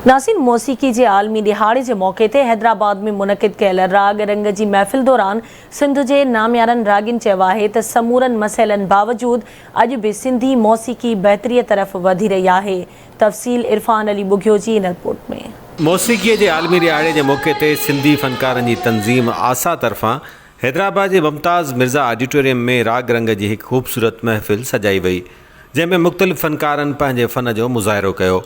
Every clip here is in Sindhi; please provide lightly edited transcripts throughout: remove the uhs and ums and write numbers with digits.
ناظرين موسيقي جي عالمي ڏهاڙي جي موقعي تي حيدرآباد ۾ منعقد ڪيل راڳ رنگ جي محفل دوران سنڌ جي ناميارن راڳين چيو آهي ته سمورن مسئلن باوجود اڄ به سنڌي موسيقي بهتري طرف وڌي رهي آهي تفصيل عرفان علي ٻگهيو جي ان رپورٽ ۾. موسيقي جي عالمي ڏهاڙي جي موقعي تي سنڌي فنڪارن جي تنظيم آسا طرفان حيدرآباد جي ممتاز مرزا آڊيٽوريم ۾ راڳ رنگ جي هڪ خوبصورت محفل سجائي وئي. جنهن ۾ مختلف فنڪارن پنهنجي فن جو مظاهرو ڪيو.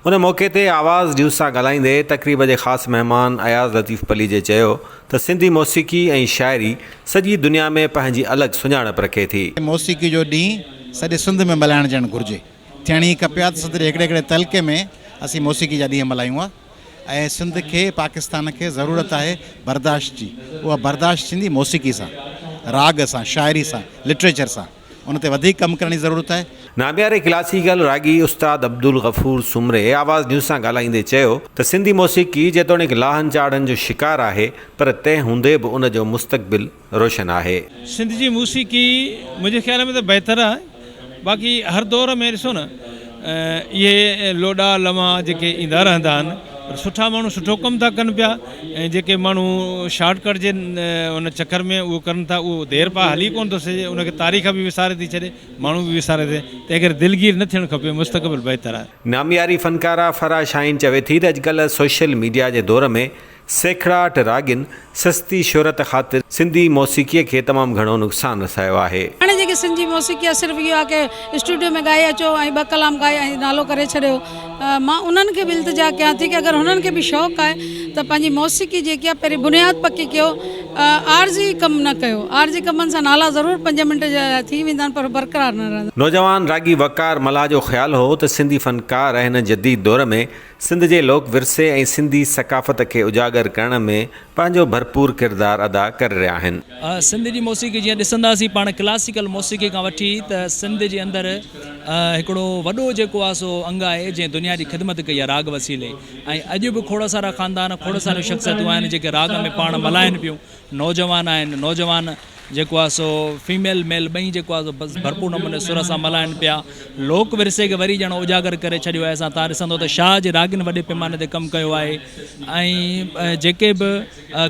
ان موقعي تي آواز نيوز سان ڳالهائيندي تقريب جي خاص مهمان اياز لطيف پليجي چيو ته سنڌي موسيقي ۽ شاعري سڄي دنيا ۾ پنهنجي الڳ سڃاڻپ رکي ٿي. موسيقي جو ڏينهن سڄي سنڌ ۾ ملهائڻ گهرجي. ٿيڻ ئي کپي ها ته سنڌ جي هڪڙي هڪڙي تعلقي ۾ اسين موسيقي جا ڏينهن ملهايون ها ۽ سنڌ کي پاڪستان کي ضرورت آهي برداشت جي اها برداشت ٿيندي موسيقي سان، راڳ سان، شاعري سان، لٽريچر سان. ان تي وڌيڪ ڪم ڪرڻ جي ضرورت آهي. نامياري ڪلاسيڪل راڳي استاد عبدالغفور سومري آواز نيوز سان ڳالهائيندي چيو ته سنڌي موسيقي جيتوڻيڪ لاهن چاڙهن جو شڪار آهي پر تنهن هوندي به ان جو مستقبل روشن آهي. سنڌ جي موسيقي منهنجي خيال ۾ ته بهتر آهي باقي هر دور ۾ ڏسو نه اهي لوڏا لمحا جيڪي ايندا رهندا آهن پر سٺا ماڻهو سٺو ڪم ٿا ڪن پيا ۽ جيڪي ماڻهو شارٽ ڪٽ جي ان چڪر ۾ اهو ڪرن ٿا اهو دير پا هلي ڪونه ٿو سگهي ان کي تاريخ به وساري ٿي ڇڏي ماڻهو به وساري ٿي تنهن ڪري دلگير نه ٿيڻ کپي مستقبل بهتر آهي. نامياري فنڪاره فرح شاهين چوي ٿي ته اڄڪلهه سوشل ميڊيا جي دور ۾ سيکڙاٽ راڳين سستي شهرت خاطر سنڌي موسيقيء کي تمام گهڻو نقصان رسايو آهي. هاڻي جيڪي سنڌ جي موسيقي آهي صرف اهو آهي ڪه اسٽوڊيو ۾ ڳائي اچو ۽ ٻه ڪلام ڳائي ۽ نالو ڪري ڇڏيو. مان انهن کي به التجا ڪيان ٿي ڪه اگر هنن کي به شوق آهي ته پنهنجي موسيقي جيڪي آهي پهرين بنياد پڪي ڪيو عارضي ڪم نه ڪيو عارضي ڪمن سان نالا ضرور پنج منٽ جي لاء ٿي ويندا آهن پر برقرار نه رهندا. نوجوان راڳي وقار ملاح جو خيال هو ته سنڌي فنڪار هن جديد دور ۾ سنڌ جي لوڪ ورثي ۽ سنڌي ثقافت کي اجاگر ڪرڻ ۾ پنهنجو ڀرپور ڪردار ادا ڪري رهيا آهن. سنڌ جي موسيقي جيئن ڏسنداسين پاڻ ڪلاسيڪل موسيقي کان وٺي ته سنڌ جي اندر هڪڙو وڏو جيڪو آهي سو انگ آهي جنهن دنيا جي خدمت ڪئي آهي راڳ وسيلي ۽ اڄ به کوڙ سارا خاندان کوڙ ساريون شخصيتون آهن جيڪي راڳ ۾ پاڻ ملهائن پيون نوجوان آهن نوجوان جيڪو آهي سو فيميل ميل ٻئي جيڪو آهي سو بس ڀرپور نموني سر سان ملهائن پيا. لوڪ ورثي کي وري ڄڻ اجاگر ڪري ڇڏيو آهي. اسان تان ڏسندو ته شاهه جي راڳين وڏي پيماني تي ڪم ڪيو آهي ۽ جيڪي به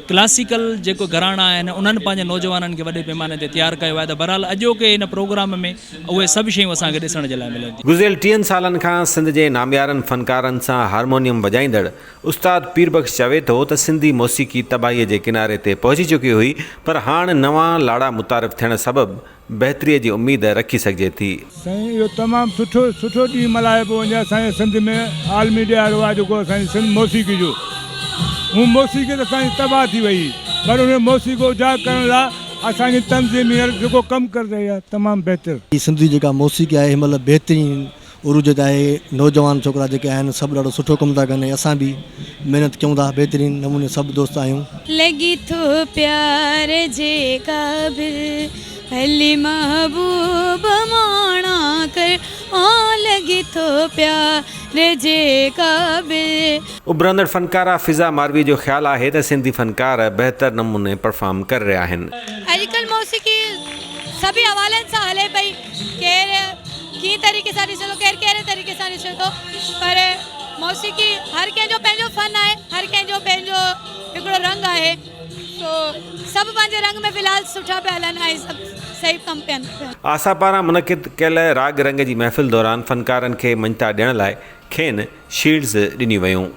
ڪلاسيڪل جيڪو گهراڻا آهن انهن پنهنجي نوجوانن کي وڏي پيماني تي تيار ڪيو آهي ته بهرحال اڄوڪي هن پروگرام ۾ اهي سڀ شيون اسان کي ڏسڻ جي لاء ملنديون. گذريل ٽيهن سالن کان سنڌ جي ناميارن فنڪارن سان هارمونيم وڄائيندڙ استاد پير بخش چوي ٿو ته سنڌي موسيقي تباهيء جي ڪناري تي پهچي چڪي هئي پر هاڻ نوان لاڙا متعارف ٿيڻ سبب بهتريء جي اميد رکي سگهجي ٿي. سائين اهو تمام سٺو سٺو ڏينهن ملهايو پيو وڃي اسان جي سنڌ ۾ عالمي ڏهاڙو آهي جيڪو اسان جي سنڌ موسيقي جو هون موسيقي ته اسان جي تباهه ٿي وئي پر ان موسيقي کي اجاگر ڪرڻ لاء اسان جي تنظيم هينئر جيڪو ڪم ڪري رهي آهي تمام بهتر. سنڌ جي جيڪا موسيقي آهي هن مهل بهترين عروج تي آهي نوجوان ڇوڪرا جيڪي آهن سڀ ڏاڍو سٺو ڪم ٿا ڪن ۽ اسان به محنت ڪيون ٿا بهترين نموني سڀ دوست آهيون. لڳي ٿو پيار جي قابل هلي محبوب ماڻا ڪر آ لڳي ٿو پيار جي قابل. اڀرندڙ فنڪاره فضا ماروي جو خيال آهي ته سنڌي فنڪار بهتر نموني پرفارم ڪري رهيا آهن. اڄڪلهه موسيقي سڀني حوالن سان هلي پئي ڪير ڪنهن طريقي سان ڏسي ٿو ڪير ڪهڙي طريقي سان ڏسي ٿو پر موسيقي هر ڪنهن جو پنهنجو فن آهي هر ڪنهن جو پنهنجو هڪڙو رنگ آهي سو سڀ پنهنجي رنگ ۾ في الحال سٺا پيا هلن ۽ سڀ صحيح ڪم پيا ڪن. آسا پاران منعقد ڪيل راڳ رنگ جي محفل دوران فنڪارن کي مڃتا ڏيڻ لاء کين شيلڊز ڏنيون ويون.